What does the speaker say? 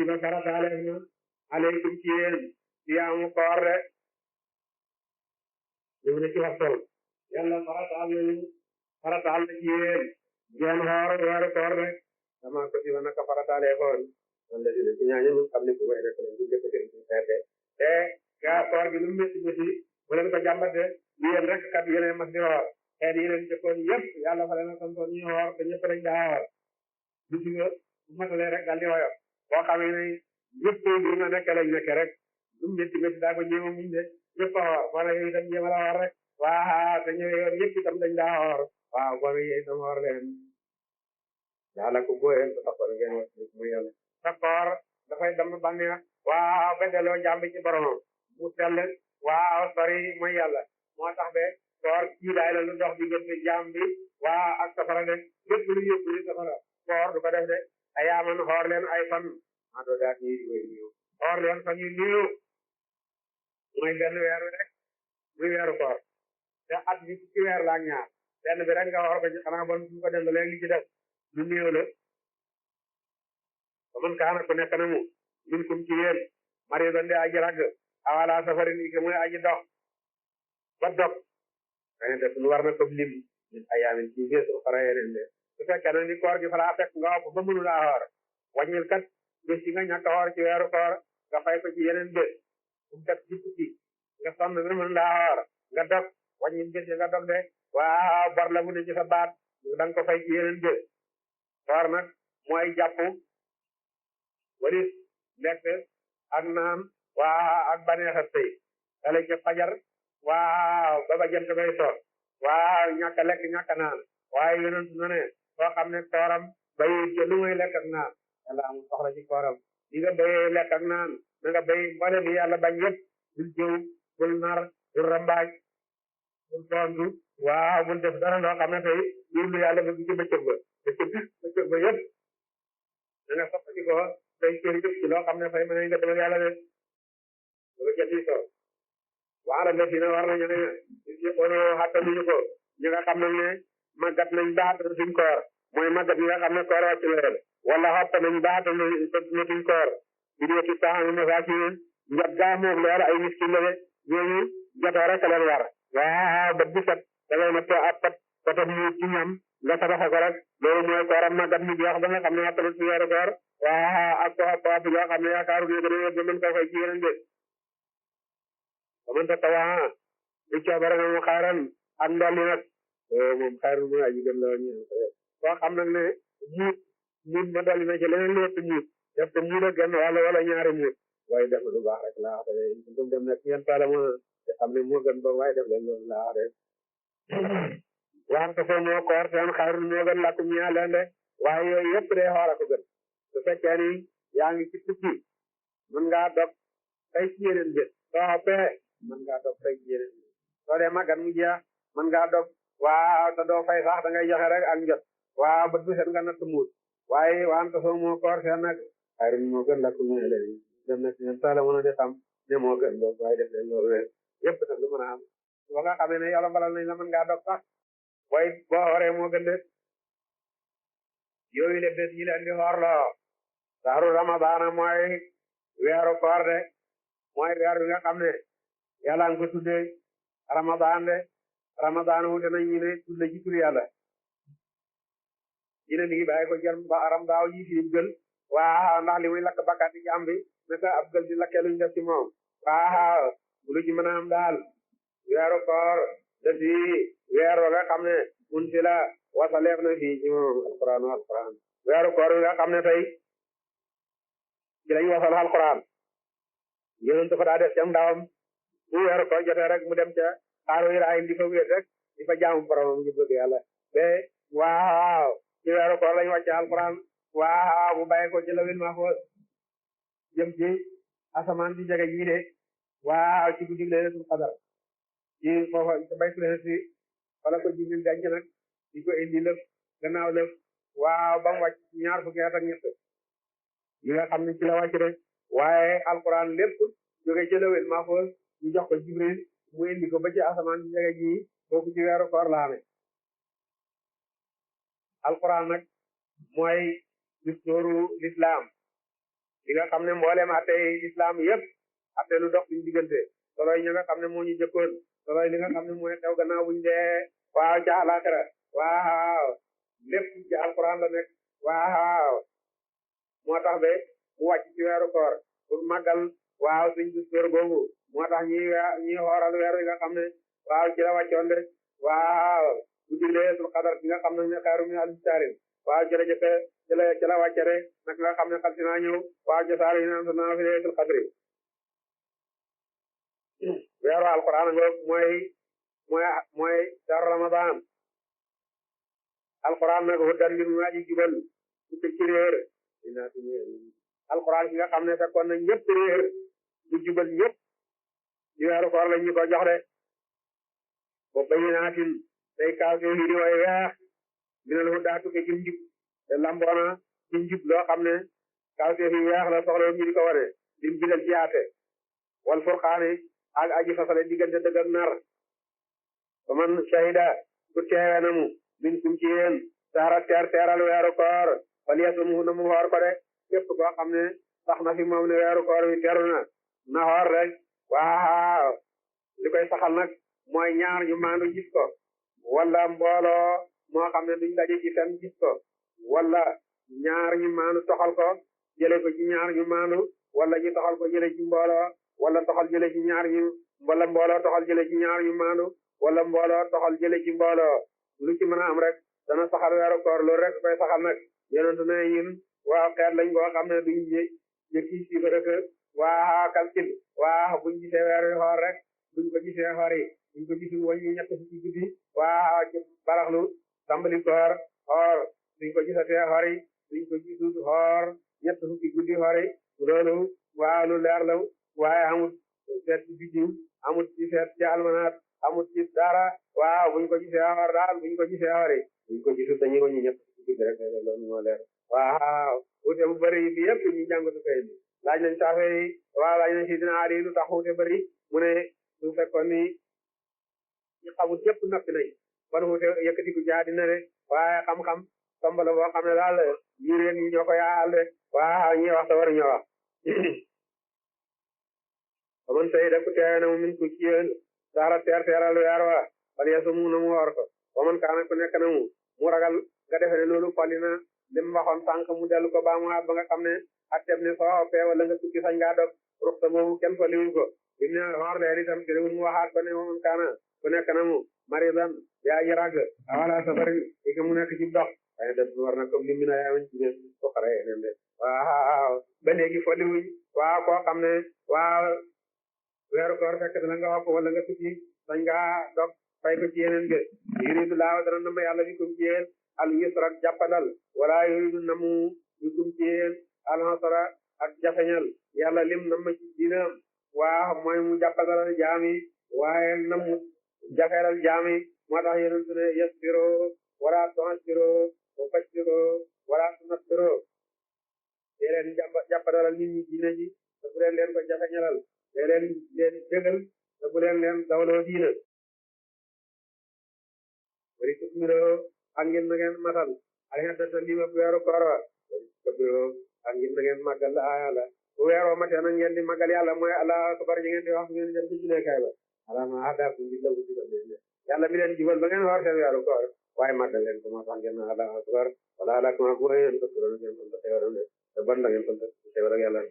kutiba farataale na aleykum ci yéen siyaamu koor de ñëw na ci waxtoon yàlla farataal na ci yéen ngeen xoor weeru koor de dama kutiba naka farataale xoon man la dina ci ñaañu ñu xam ne bu may rek ñu def ci xeete te gaa koor gi lu métti métti bu leen ko jàmbate yéen rek kat yéen mas di xoor xeet yi leen jëkkoon yëpp yàlla fa leen santoon ñu xoor te ñëpp rek daa xoor bis nga bu matalee rek daal di woyof boo xamee ne ñëpp bi nga nekk lañ nekk rek lu métti métti daa ko jéema muñ de ñëpp a xoor wala yow itam jéema la xoor rek waa te ñëwee yoon yëpp itam dañ daa xoor waaw bon yéen itam xoor leen yàlla ko booyeen ko taxoon ngeen wax mu yàlla sa koor dafay dem bànneex waaw ba delloo jàmm ci boromam mu sell waaw sori mooy yàlla moo tax be koor kii daay la lu dox diggante jàmm bi waa ak safara de lépp lu yëpp li safara koor du ko def de ayaaman xoor leen ay fan maa doo daat ñi koy niiw xoor leen fan yu niiw mooy benn weer wi rek muy weeru koor te at bi ci weer la ak ñaar benn bi rek nga xoor ko ci xanaa bon su ko dem ba léegi li ci def lu néew la man kaana ku nekk na mu min kum ci yéen mari doon de aji ragg awala safarin ike muy aji dox ba dog xëy na lu war na ko lim min ayaamin ci bés xara yeneen de su fekkee na ni koor gi fa laa fekk nga wopp ba mënu laa xoor wàññil kat bés yi nga ñàkk a xoor ci weeru koor nga fay ko ci yeneen bés um kat ci tukki nga sonn ba mënu laa xoor nga dog wàññil bés yi nga dog de waaw bor la bu ne ci sa baat da nga ko fay ci yeneen bés koor nag mooy jàpp walis lekk ak naan waa ak baneex a sëy dale ci fajar waaw ba ba jant bay soot waaw ñàkk a lekk ñàkk a naan waaye yonent na ne soo xam ne kooram bay lu muy lekk ak naan yàlla amul soxla ci kooram li nga bayee lekk ak naan na nga bay mbole bi yàlla bañ yëpp bul jëw bul nar bul rambaaj bul tontu waaw bul def dara loo xam ne tey lu yàlla bëgg ci bëccëg ba yëpp da nga soppati ko tey kër yëpp ci loo xam ne fay mën nga demal yàlla de ba jëndi so waala la dina war nañu ne ono xattanuñu ko ñi nga xam ne màggat nañ ba xattan suñ koor mooy màggat ñi nga xam ne koor wàcc leen wala xatta nañ ba xattan suñ koor bi di ci taxawu masaakin njot gaa moog loolu ay miskin la de ñooñu jotoo rek leen war waaw ba bu set da ngay na ab pat patam mu ci ñam nga sadaxa ko rek loolu mooy kooram màggat mu jeex ba nga xam ne xattanu ci weeru koor waaw ak ko bi nga xam ne yaakaaru ne gën a yóbbu mën koo fay ci yeneen de amanta tawaa lu coobare na mu xaaran ak ndolli nag moom xaaru mu aji gën la ñu koo xam nag ne muut ma dolli na ci leneen lépp muut def ko muut a gën wala ñaari muut waaye def lu baax rek laa wax de dum dem nag yeen taala mo te xam ne moo gën ba waaye def leen loolu laa wax de waan ko foo moo koor seen xaaru moo gën lakkum ñaa leen de waaye yooyu yëpp day xool ko gën su fekkee ni yaa ngi ci tukki mën ngaa dog tey ci yeneen bés soo xoppee mën ngaa dog tey ci yeneen bés soo dee màggat mu jeex mën ngaa dog waaw te doo fay sax da ngay joxe rek ak njot waaw bët bu set nga natt muut waaye wante soo moo koor seen nag xayrun moo gën lakkum ñaa leen dem na si ñen taala mën a de xam ne moo gën boobu waaye def leen loolu rek yëpp nag lu mën a am ba nga xamee ne yàlla balal nañ la mën ngaa dog sax booy boo xooree moo gën de yooyu le bés yi leen di xoorloo sahru ramadaan mooy weeru koor de mooy weer wi nga xam ne yàlla nga ko tuddee ramadaan de ramadaan wute nañ ñu ne tudde ci tur yàlla ñu ne mi ngi bàyyi ko jël ba aram daaw yi fi gël waaw ndax li muy lakk bakkaat ci jàmm bi naka ab gël di lakkee luñ def ci moom waaw bu lu ci mën a am daal weeru koor da fi weer wa nga xam ne mun si la wasaleef na fii ci moom alquran weeru koor wi nga xam ne tey ci lañu wasal alquran yéen dafa daa def ci am ndawam bu weeru koor jotee rek mu dem ca xaaru Ibrahima di fa wéet rek di fa jaamu boromam ngi bëgg yàlla be waaw ci weeru koor lañu wàcce alquran waaw mu bàyyi ko ci lawil mahfuz jëm ci asamaan di jege jii de waaw ci guddi laylatul qadar ci foofa ci baytul si wala ko Jibril denc nag di ko indi lëf gannaaw lëf waaw ba mu wàcc ñaar fukki at ak ñett yi nga xam ne ci la wàcc rek waaye alquran lépp jóge ci lawil mahfuz ñu jox ko Jibril mu indi ko ba ci asamaan di jege ji foofu ci weeru koor la amee alquran nag mooy dustooru l'islam li nga xam ne mbooleem atte islam yëpp atte lu dox suñu diggante soloy ñi nga xam ne moo ñu jëkkoon soloy li nga xam ne mooy xew gannaaw buñ dee waaw ca àllaaxira waaw lépp ci alquran la nekk waaw moo tax ba mu wàcc ci weeru koor pour màggal waaw suñ discours boobu moo tax ñi xooral weer wi nga xam ne waaw ci la wàccoon de waaw guddi leetul xadar bi nga xam ne xayru min alfi shahrin waaw ci la jëkke ci la wàcce de nag nga xam ne xam si naa ñëw waaw ca saaru yi naan sa naa fi leetul xadri weeru alquran nga mooy dar ramadan alquran nag hudan lin naa ji jubal su ko ci réer alquran bi nga xam ne fekkoon na ñëpp réer du jubal ñëpp ci weeru koor lañ ñu ko jox de bo bayyinaatin day kaaw te hiri way weex minal hudaa tukke ci njub te lamboona ci njub loo xam ne kaaw te fi weex la soxla ñu di ko wane lim bidal ci yaate wal furqaani ak aji fasale diggante dëgg ak nar ba man shahida ku teewe na mu min kum ci yéen saara teeral weeru koor fal yasumhu na mu xoor ko de képp koo xam ne sax na fi moom ne weeru koor wi teru na xoor rek waaw li koy saxal nag mooy ñaar ñu maandu gis ko wala mbooloo moo xam ne duñ daje ci seen gis ko wala ñaar ñu maandu toxal ko jële ko ci ñaar ñu maandu wala ñu toxal ko jële ci mbooloo wala toxal jële ci ñaar ñu wala mbooloo toxal jële ci ñaar ñu maandu wala mbooloo toxal jële ci mbooloo lu ci mën a am rek dana saxal weeru koor loolu rek koy saxal nag yonentu ne ñun waaw xeet lañ koo xam ne duñ jëkki si ko rek waa calcul waa buñ gisee weer wi xoor rek buñ ko gisee xoor yi buñ ko gisul wañ ñu ñett fukki guddi waa ci baraxlu tàmbali koor xoor buñ ko gisatee xoor yi buñ ko gisul xoor ñett fukki guddi xoor yi loolu waa lu leer la waaye amut seet ci biddiw amut ci seet ci almanaat amut ci dara waaw buñ ko gisee xoor daal buñ ko gisee xoor yi buñ ko gisul dañuy wañu ñett fukki guddi rek loolu moo leer waaw wuute bu bëri bi yëpp ñu jàngatu kay bi laaj nañ saafe yi waaw laaj nañ si dina aali lu tax wuute bëri mu ne su fekkoon ni ñu xamul yëpp noppi nañ kon wuute yëkkati ku jaa dina de waaye xam-xam tombala boo xam ne daal ñu reen ñi ñoo ko yaal de waaw ñi wax te war ñoo wax aman say da ku teewe na mu min ku ci yéen saara teeral weer wa fal yasumu na mu woor ko waman kaana ku nekk na mu ragal nga defe ne loolu fali na lim waxoon sànq mu dellu ko ba mu ba nga xam ne atteb ne soo xoppee wala nga tukki sañ ngaa dog ruxta moomu kenn fa liwul ko lim ne xoor leer itam terewul mu waxaat ko ne moom kaana ku nekk na mu maridan yaa ji ràgg awala safarin i ka mu nekk ci dox waaye def war na comme lim mi na yaawañ ci ne ko xare yeneen de waaw ba léegi fa liwuñ waaw koo xam ne waaw weeru koor fekk dana nga xopp wala nga tukki sañ ngaa dog fay ko ci yeneen de yuridu laaw dana nama yàlla bi kum ci yéen al yusra jàppandal wala yuridu namu bikum ci yéen al hasra ak jafeñal yàlla lim nama ci diinam waa mooy mu jàppandalal jaami waaye namu jafeeral jaami moo tax yonent ne yasbiro wala tu'assiro wa bashiro wala tunaffiro dee leen jàppandalal nit ñi diine ji te bu leen ko jafeñalal dee leen bégal te bu leen dawloo diina wari tukmiro ak ngeen na ngeen matal alxedata lima weeru koor wa wari kabiro ak ngeen na ngeen màggal la yàlla bu weeroo matee na ngeen di màggal yàlla mooy allah akbar ji ngeen di wax ngeen dem ci juleekaay ba alama hadakum bi lawu ci leen yàlla mi leen jubal ba ngeen xoor seen weeru koor waaye màggal leen ko moo tax ngeen na allah akbar wala ala kuma bu ngeen ko tural ngeen ko teewal te ban la ngeen ko teewal ak yàlla